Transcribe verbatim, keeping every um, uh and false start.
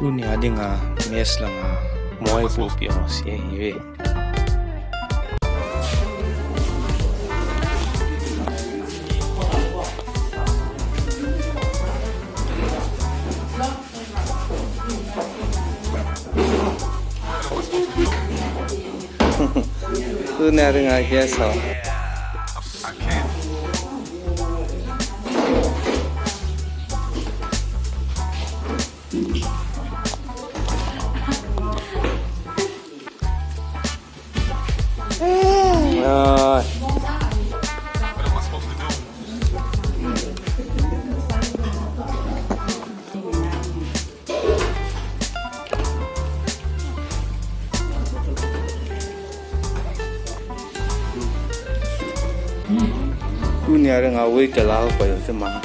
Tunia dinga mess langa moi pupi ho se hive. Tunia dinga guest ho. Ai. Tunia dinga wait la ko yo sema.